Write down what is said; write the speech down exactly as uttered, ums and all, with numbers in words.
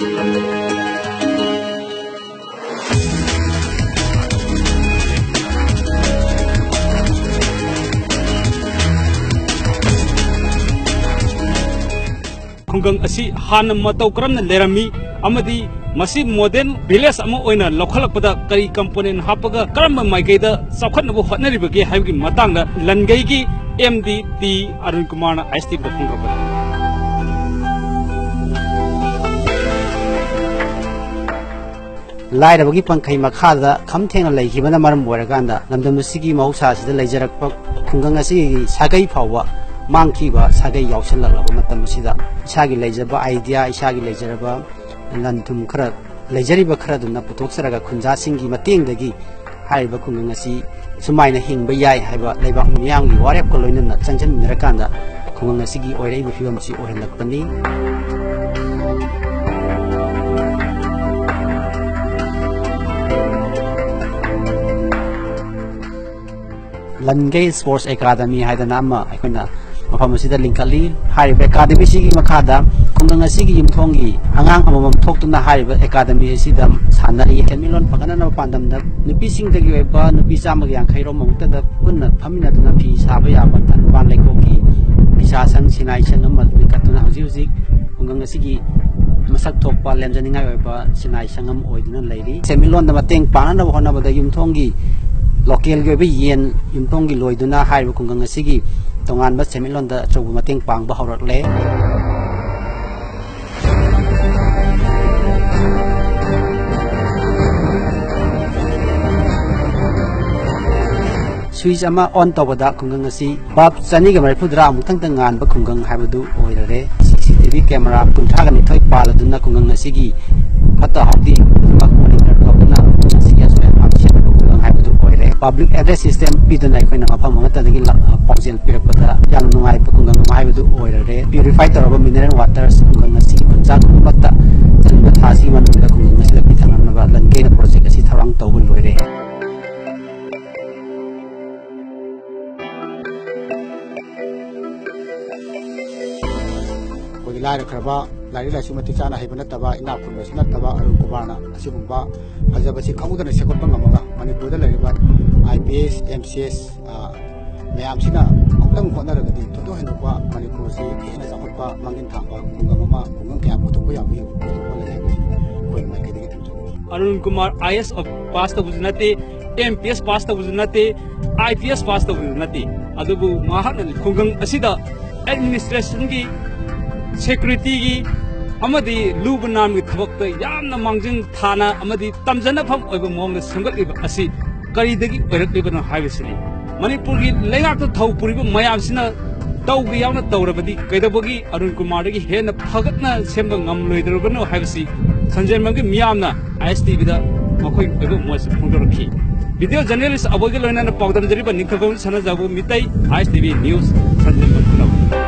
ꯈꯨꯡꯒꯪ ꯑꯁꯤ ꯍꯥꯟꯅ ꯃꯇꯧ ꯀꯔꯝꯅ ꯂꯩꯔꯝꯃꯤ ꯑꯃꯗꯤ ꯃꯁꯤ ꯃꯣꯗꯦꯜ ꯚꯤꯂꯦꯖ ꯑꯃ ꯑꯣꯏꯅ ꯂꯧꯈꯠꯂꯛꯄꯗ ꯀꯔꯤ ꯀꯝꯄꯣꯅꯦꯟ ꯍꯥꯞꯄꯒ ꯀꯔꯝꯕ ꯃꯥꯏꯀꯩꯗ ꯆꯥꯎꯈꯠꯅꯕ ꯍꯣꯠꯅꯔꯤꯕꯒꯦ ꯍꯥꯏꯕꯒꯤ ꯃꯇꯥꯡꯗ ꯂꯟꯒꯩꯒꯤ ꯑꯦꯝ ꯗꯤ ꯇꯤ ꯑꯔꯨꯟ ꯀꯨꯃꯥꯔꯅ ꯑꯥꯏ ꯑꯦꯁ ꯇꯤ ꯚꯤꯗ ꯐꯣꯡꯗꯣꯔꯛꯄꯅꯤ꯫ ꯂꯥꯏꯔꯕꯒꯤ ꯄꯟꯈꯩ ꯃꯈꯥꯗ ꯈꯝ ꯊꯦꯡꯅ ꯂꯩꯈꯤꯕꯅ ꯃꯔꯝ ꯑꯣꯏꯔꯀꯥꯟꯗ ꯂꯝꯗꯝ ꯑꯁꯤꯒꯤ ꯃꯍꯧꯁꯥ ꯑꯁꯤꯗ ꯂꯩꯖꯔꯛꯄ ꯈꯨꯡꯒꯪ ꯑꯁꯤꯒꯤ ꯁꯥꯒꯩ ꯐꯥꯎꯕ ꯃꯥꯡꯈꯤꯕ ꯁꯥꯒꯩ ꯌꯥꯎꯁꯜꯂꯛꯂꯕ ꯃꯇꯝ ꯑꯁꯤꯗ ꯏꯁꯥꯒꯤ ꯂꯩꯖꯕ ꯑꯥꯏꯗꯤꯌꯥ, ꯏꯁꯥꯒꯤ ꯂꯩꯖꯔꯕ ꯂꯟ ꯊꯨꯝ ꯈꯔ, ꯂꯩꯖꯔꯤꯕ ꯈꯔ ꯑꯗꯨꯅ ꯄꯨꯊꯣꯛꯆꯔꯒ ꯈꯨꯟꯖꯥꯁꯤꯡꯒꯤ ꯃꯇꯦꯡꯗꯒꯤ ꯍꯥꯏꯔꯤꯕ ꯈꯨꯡꯒꯪ ꯑꯁꯤ ꯁꯨꯃꯥꯏꯅ ꯍꯤꯡꯕ ꯌꯥꯏ ꯍꯥꯏꯕ ꯂꯩꯕꯥꯛ ꯃꯤꯌꯥꯝꯒꯤ ꯋꯥꯔꯦꯞꯀ ꯂꯣꯏꯅꯅ ꯆꯪꯁꯤꯟꯃꯤꯟꯅꯔꯀꯥꯟꯗ ꯈꯨꯡꯒꯪ ꯑꯁꯤꯒꯤ ꯑꯣꯏꯔꯛꯏꯕ ꯐꯤꯕꯝꯁꯤ ꯑꯣꯏꯍꯜꯂꯛꯄꯅꯤ꯫ ꯂꯟꯒꯩ ꯁ꯭ꯄꯣꯔꯠꯁ ꯑꯦꯀꯥꯗꯃꯤ ꯍꯥꯏꯗꯅ ꯑꯃ ꯑꯩꯈꯣꯏꯅ ꯃꯐꯝ ꯑꯁꯤꯗ ꯂꯤꯡꯈꯠꯂꯤ꯫ ꯍꯥꯏꯔꯤꯕ ꯑꯦꯀꯥꯗꯃꯤꯁꯤꯒꯤ ꯃꯈꯥꯗ ꯈꯨꯡꯒꯪ ꯑꯁꯤꯒꯤ ꯌꯨꯝꯊꯣꯡꯒꯤ ꯑꯉꯥꯡ ꯑꯃꯃꯝ ꯊꯣꯛꯇꯨꯅ ꯍꯥꯏꯔꯤꯕ ꯑꯦꯀꯥꯗꯃꯤ ꯑꯁꯤꯗ ꯁꯥꯟꯅꯔꯤ꯫ ꯁꯦꯟꯃꯤꯠꯂꯣꯟ ꯐꯒꯠꯅꯅꯕ ꯄꯥꯟꯗꯝꯗ ꯅꯨꯄꯤꯁꯤꯡꯗꯒꯤ ꯑꯣꯏꯕ ꯅꯨꯄꯤ ꯆꯥꯝꯃꯒ ꯌꯥꯡꯈꯩ ꯔꯣꯝ ꯑꯃꯨꯛꯇꯗ ꯄꯨꯟꯅ ꯐꯝꯃꯤꯟꯅꯗꯨꯅ ꯐꯤ ꯁꯥꯕ ꯌꯥꯕ ꯊꯧꯕꯥꯜ ꯂꯩꯀꯣꯛꯀꯤ ꯐꯤꯁꯥ ꯁꯪ, ꯁꯤꯅꯥꯏ ꯁꯪ ꯑꯃ ꯂꯤꯡꯈꯠꯇꯨꯅ ꯍꯧꯖꯤꯛ ꯍꯧꯖꯤꯛ ꯈꯨꯡꯒꯪ ꯑꯁꯤꯒꯤ ꯃꯁꯛ ꯊꯣꯛꯄ ꯂꯦꯝꯖꯅꯤꯡꯉꯥꯏ ꯑꯣꯏꯕ ꯁꯤꯅꯥꯏ ꯁꯪ ꯑꯃ ꯑꯣꯏꯗꯨꯅ ꯂꯩꯔꯤ꯫ ꯁꯦꯟꯃꯤꯠꯂꯣꯟꯗ ꯃꯇꯦꯡ ꯄꯥꯡꯅꯅꯕ ꯍꯣꯠꯅꯕꯗ ꯌꯨꯝꯊꯣꯡꯒꯤ ꯂꯣꯀꯦꯜꯒꯤ ꯑꯣꯏꯕ ꯌꯦꯟ ꯌꯨꯝꯊꯣꯡꯒꯤ ꯂꯣꯏꯗꯨꯅ ꯍꯥꯏꯔꯤꯕ ꯈꯨꯡꯒꯪ ꯑꯁꯤꯒꯤ ꯇꯣꯉꯥꯟꯕ ꯁꯦꯟꯃꯤꯠꯂꯣꯟꯗ ꯑꯆꯧꯕ ꯃꯇꯦꯡ ꯄꯥꯡꯕ ꯍꯧꯔꯛꯂꯦ꯫ ꯁ꯭ꯋꯤꯆ ꯑꯃ ꯑꯣꯟ ꯇꯧꯕꯗ ꯈꯨꯡꯒꯪ ꯑꯁꯤ ꯕꯜꯕ ꯆꯅꯤꯒ ꯃꯔꯤꯐꯨ ꯇꯔꯥ ꯑꯃꯨꯛꯇꯪꯗ ꯉꯥꯟꯕ ꯈꯨꯡꯒꯪ ꯍꯥꯏꯕꯗꯨ ꯑꯣꯏꯔꯔꯦ꯫ ꯁꯤ ꯁꯤ ꯇꯤ ꯚꯤ ꯀꯦꯃꯦꯔꯥ ꯀꯨꯟꯊ꯭ꯔꯥꯒ ꯅꯤꯊꯣꯏ ꯄꯥꯜꯂꯗꯨꯅ ꯈꯨꯡꯒꯪ ꯑꯁꯤꯒꯤ ꯐꯠꯇ ꯍꯥꯎꯗꯤ ꯄꯨꯝꯅꯃꯛ ꯃꯣꯅꯤꯇꯔ ꯇꯧꯗꯨꯅ ꯃꯁꯤꯒꯤ ꯑꯁꯣꯏ ꯑꯉꯥꯝ ꯁꯦꯝꯕ ꯈꯨꯡꯒꯪ ꯍꯥꯏꯕꯗꯨ ꯑꯣꯏꯔꯦ꯫ ꯄꯕ꯭ꯂꯤꯛ ꯑꯦꯗ꯭ꯔꯦꯁ ꯁꯤꯁꯇꯦꯝ ꯄꯤꯗꯨꯅ ꯑꯩꯈꯣꯏꯅ ꯃꯐꯝ ꯑꯃꯠꯇꯗꯒꯤ ꯂ-, ꯄꯥꯎꯖꯦꯜ ꯄꯤꯔꯛꯄꯗ ꯌꯥꯝꯅ ꯅꯨꯡꯉꯥꯏꯕ ꯈꯨꯡꯒꯪ ꯑꯃ ꯍꯥꯏꯕꯗꯨ ꯑꯣꯏꯔꯔꯦ꯫ ꯄ꯭ꯌꯨꯔꯤꯐꯥꯏ ꯇꯧꯔꯕ ꯃꯤꯅꯔꯦꯜ ꯋꯥꯇꯔꯁ ꯈꯨꯡꯒꯪ ꯑꯁꯤ ꯈꯨꯟꯖꯥ ꯈꯨꯗꯤꯡꯃꯛꯇ ꯆꯍꯤ ꯊꯥ ꯑꯁꯤꯒꯤ ꯃꯅꯨꯡꯗ ꯈꯨꯡꯒꯪ ꯑꯁꯤꯗ ꯄꯤꯊꯛꯅꯅꯕ ꯂꯟꯒꯩꯅ ꯄ꯭ꯔꯣꯖꯦꯛ ꯑꯁꯤ ꯊꯧꯔꯥꯡ ꯇꯧꯕ ꯂꯣꯏꯔꯦ꯫ ꯑꯩꯈꯣꯏꯒꯤ ꯂꯥꯏꯔꯈ꯭ꯔꯕ ꯂꯥꯏꯔꯤꯛ ꯂꯥꯏꯁꯨ ꯃꯇꯤꯛ ꯆꯥꯅ ꯍꯩꯕ ꯅꯠꯇꯕ, ꯏꯅꯥꯛ ꯈꯨꯟꯕꯁꯨ ꯅꯠꯇꯕ ꯑꯔꯨꯟ ꯀꯨꯃꯥꯔꯅ ꯑꯁꯤꯒꯨꯝꯕ ꯐꯖꯕꯁꯤ ꯈꯪꯍꯧꯗꯅ ꯁꯦꯝꯒꯠꯄ ꯉꯝꯃꯒ ꯃꯅꯤꯄꯨꯔꯗ ꯂꯩꯔꯤꯕ I P S, M C S, ꯑ, ꯃꯌꯥꯝꯁꯤꯅ ꯑꯃꯨꯛꯇꯪ ꯍꯣꯠꯅꯔꯒꯗꯤ ꯊꯣꯏꯗꯣꯛ ꯍꯦꯟꯗꯣꯛꯄ ꯃꯅꯤꯄꯨꯔꯁꯤ ꯍꯦꯟꯅ ꯆꯥꯎꯈꯠꯄ, ꯃꯥꯡꯖꯤꯟ ꯊꯥꯕ ꯈꯨꯡꯒꯪ ꯑꯃ, ꯈꯨꯡꯒꯪ ꯀꯌꯥ ꯄꯨꯊꯣꯛꯄ ꯌꯥꯕꯒꯤ ꯄꯨꯊꯣꯛꯄ ꯂꯩ ꯍꯥꯏꯕꯁꯤ ꯑꯩꯈꯣꯏ ꯃꯥꯏꯀꯩꯗꯒꯤ ꯊꯝꯖꯅꯤꯡꯏ꯫ Arun Kumar I A S pass ꯇꯧꯕꯁꯨ ꯅꯠꯇꯦ, ꯑꯦꯝ ꯄꯤ ꯑꯦꯁ ꯄꯥꯁ ꯇꯧꯕꯁꯨ ꯅꯠꯇꯦ, ꯑꯥꯏ ꯄꯤ ꯑꯦꯁ ꯄꯥꯁ ꯇꯧꯕꯁꯨ ꯅꯠꯇꯦ, ꯑꯗꯨꯕꯨ ꯃꯍꯥꯛꯅ ꯈꯨꯡꯒꯪ ꯑꯁꯤꯗ ꯑꯦꯗꯃꯤꯅꯤꯁꯇ꯭ꯔꯦꯁꯟꯒꯤ, ꯁꯦꯀ꯭ꯌꯨꯔꯤꯇꯤꯒꯤ ꯑꯃꯗꯤ ꯂꯨꯕ ꯅꯥꯟꯕꯒꯤ ꯊꯕꯛꯇ ꯌꯥꯝꯅ ꯃꯥꯡꯖꯤꯟ ꯊꯥꯅ ꯑꯃꯗꯤ ꯇꯝꯖꯅꯐꯝ ꯑꯣꯏꯕ ꯃꯑꯣꯡꯗ ꯁꯦꯝꯒꯠꯂꯤꯕ ꯑꯁꯤ ꯀꯔꯤꯗꯒꯤ ꯑꯣꯏꯔꯛꯂꯤꯕꯅꯣ ꯍꯥꯏꯕꯁꯤꯅꯤ꯫ ꯃꯅꯤꯄꯨꯔꯒꯤ ꯂꯩꯉꯥꯛꯇ ꯊꯧ ꯄꯨꯔꯤꯕ ꯃꯌꯥꯝꯁꯤꯅ ꯇꯧꯒꯦ ꯌꯥꯎꯅ ꯇꯧꯔꯕꯗꯤ ꯀꯩꯗꯧꯕꯒꯤ ꯑꯔꯨꯟ ꯀꯨꯃꯥꯔꯗꯒꯤ ꯍꯦꯟꯅ ꯐꯒꯠꯅ ꯁꯦꯝꯕ ꯉꯝꯂꯣꯏꯗꯧꯔꯤꯕꯅꯣ ꯍꯥꯏꯕꯁꯤ ꯁꯟꯖꯦꯟꯕꯝꯒꯤ ꯃꯤꯌꯥꯝꯅ ꯑꯥꯏ ꯑꯦꯁ ꯇꯤ ꯚꯤꯗ ꯃꯈꯣꯏꯒꯤ ꯑꯣꯏꯕ ꯃꯣꯠꯁꯨ ꯐꯣꯡꯗꯣꯔꯛꯈꯤ꯫ ꯚꯤꯗꯤꯑꯣ ꯖꯔꯅꯦꯂꯤꯁ ꯑꯕꯣꯏꯒ ꯂꯣꯏꯅꯅ ꯄꯥꯎꯗꯝꯖꯔꯤꯕ ꯅꯤꯡꯊꯧ ꯁꯅꯥꯖꯥꯎꯕ ꯃꯤꯇꯩ, ꯑꯥꯏ ꯑꯦꯁ ꯇꯤ ꯚꯤ ꯅ꯭ꯌꯨꯁ, ꯁꯟꯖꯦꯟꯕꯝ ꯈꯨꯅꯧ꯫